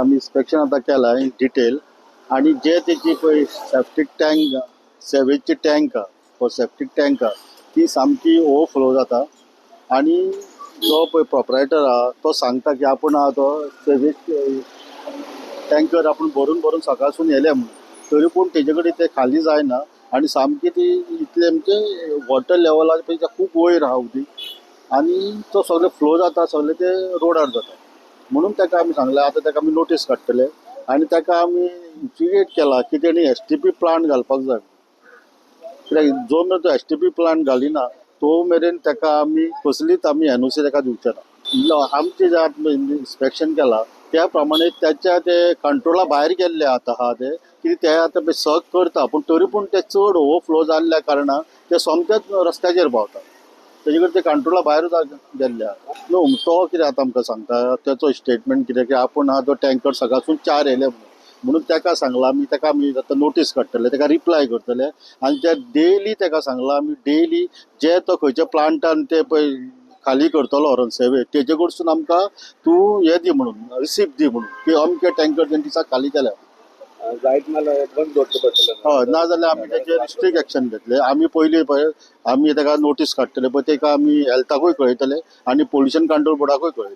आमी इन्स्पेक्शन आतां केलां इन डिटेल आनी जे तेची पळय सेप्टीक टँक, सेवेजची टँक आहा, सेप्टीक टँक आहा, ती सामकी ओवरफ्लो जाता आनी जो पळय प्रोपरायटर आहा तो सांगता की आपूण आहा तो सेवेज टँकर आपूण भरून भरून सकाळसून येयले म्हणून, तरी पूण तेजे कडेन ते खाली जायना आनी सामकी ती इतले म्हणजे वॉटर लेवला पेक्षा खूब वयर आहा उदीक आनी तो सगळे फ्लो जाता, सगळे ते रोडार जाता. म्हणून ताका आमी सांगलें, आतां ताका आमी नोटीस काडटले आनी ताका आमी इन्स्टिगेट केला की तेणी एसटीपी प्लांट घालपाक जाय, कित्याक जो मेरेन तो एसटीपी प्लांट घालिना तो मेरेन ताका आमी कसलीच आमी एनओसी ताका दिवचे ना. आमचे जे आतां इन्स्पेक्शन केला त्या प्रमाणे त्याच्या ते कंट्रोला भायर गेल्ले आतां आहा ते, कितें ते आतां पळय सग करता, पूण तरी पूण ते चड ओवरफ्लो जाल्ल्या कारणान ते सोमतेच रस्त्याचेर पावता. तेजे कडेन ते कंट्रोला भायर गेल्ले आहा. न्हू, तो कितें आतां आमकां सांगता, तेचो स्टेटमेंट कितें की आपूण आहा तो टँकर सकाळसून 4 येयले म्हणून ताका सांगलां आमी, ताका आमी आतां नोटीस काडटले, ताका रिप्लाय करतले आनी ते डेली ताका सांगलां आमी, डेली जे तो खंयच्या प्लांटान ते पळय खाली करतलो व्हरोन सेवेज, तेजे कडसून आमकां तूं हें दी म्हणून, रिसिप्ट दी म्हणून की अमके टँकर तेणे दिसा खाली केल्या. जायत नाल्यार बंद दवरचें पडटलें. हय, ना जाल्यार आमी तेचेर स्ट्रीक एक्शन घेतले. आमी पयलीं पळय आमी ताका नोटीस काडटले पळय, ताका आमी हेल्थाकूय कळयतले आनी पोल्युशन कंट्रोल बोर्डाकूय कळयतले.